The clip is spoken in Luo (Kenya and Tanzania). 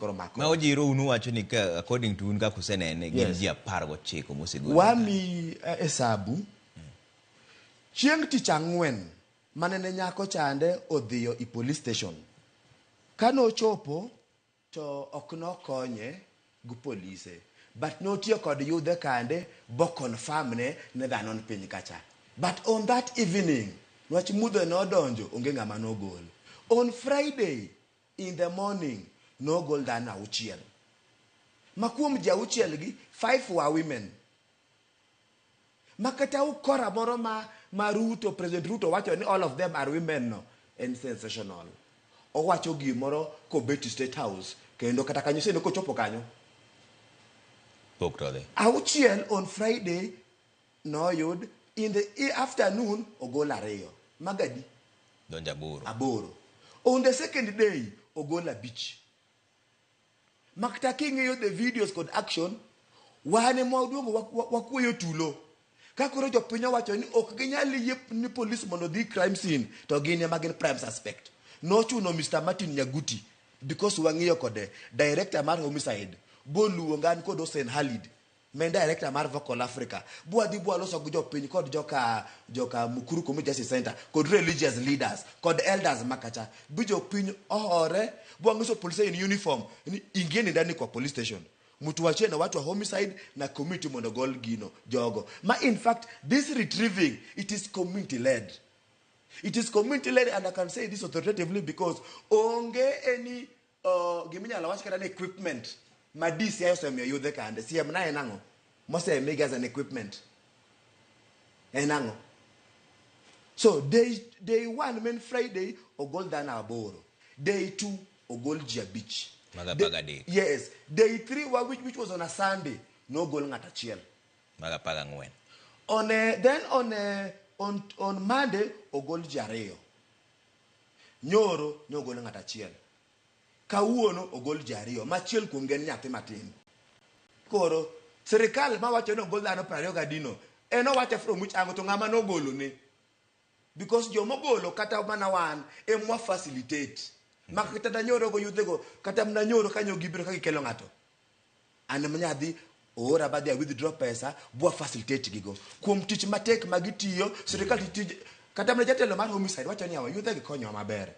Koro mako. Ma ojiro unu wacho ni ka according to un kaka usenene gin ji 19 mosegol. Wami hesabu. Chieng' tich ang'wen mane ne nyako chande odhiyo i police station. Kane ochopo to ok nokonye gi polise but notiyo kod yudhe kande bo confirm ne ne dhano ni piny kacha. But on that evening nwach mudho nodonjo onge ng'ama nogol. On Friday In the morning nogol dhano auchiel. Ma kuom ji auchiel gi, five were women. Ma kata ukora moro ma Ruto, President Ruto wacho ni all of them are women no, en sensational. Owacho gimoro kobet State House, kendo kata kanyo sende kochopo kanyo. Pok to odhi. Auchiel on Friday noyud, in the afternoon ogol ariyo. Mago adi? Donjo aboro. Aboro. On the second day, ogol abich. Makata king'iyo the videos kod action, wan ema waduogo wakuoyo tulo. Ka koro jopiny owacho ni ok ginyal yie ni police mondo odhi crime scene, to gin ema gin prime suspect. Nochuno Mister Martin Nyaguti, because wang'iyo kode, director mar homicide, boluonga an kod Hussein Khalid, ma en director mar Vocal Africa, bwadhi bwaloso gi jopiny kod joka Mukuru Community Justice Center kod religious leaders kod elders makacha bi jopiny ohore bwangiso polise in uniform ni ingieni ndani kwa police station mtuachie na watu wa homicide na community mondo gol gino jogo ma in fact this retrieving it is community led. It is community led and I can say this authoritatively because onge any giminyalo wach kata ni equipment ma DCI osemiyo yudhe kande. Siem na en ang'o? Mosemigi as an equipment. En ang'o? So day 1 men Friday ogol dhano aboro. Day 2 ogol ji abich. Maga 13. Yes. Day 3 wa, which was on a Sunday, nogol ng'at achiel. Maga 14. On a, then on a, on, on Monday ogol ji ariyo. Nyoro nogol ng'at achiel. Kawuono ogol ji ariyo, ma achiel kuom gi en nyathi matin. Koro sirikal mawacho ni ogol dhano prariyo gadino, en owacho from which angle to ng'ama nogolo ne? Because jomogolo kata mana wan emwa facilitate. Ma kata nyoro go yudhe go, kata mana nyoro kanyo gibiro ka gikelo ng'ato. An ema nyadhi oora badhi a withdraw pesa bwa facilitate gigo. Kuom tich matek ma gitiyo, sirikal tij kata mana jatelo mar homicide wacho ni yawa yudhe gi konyowa maber.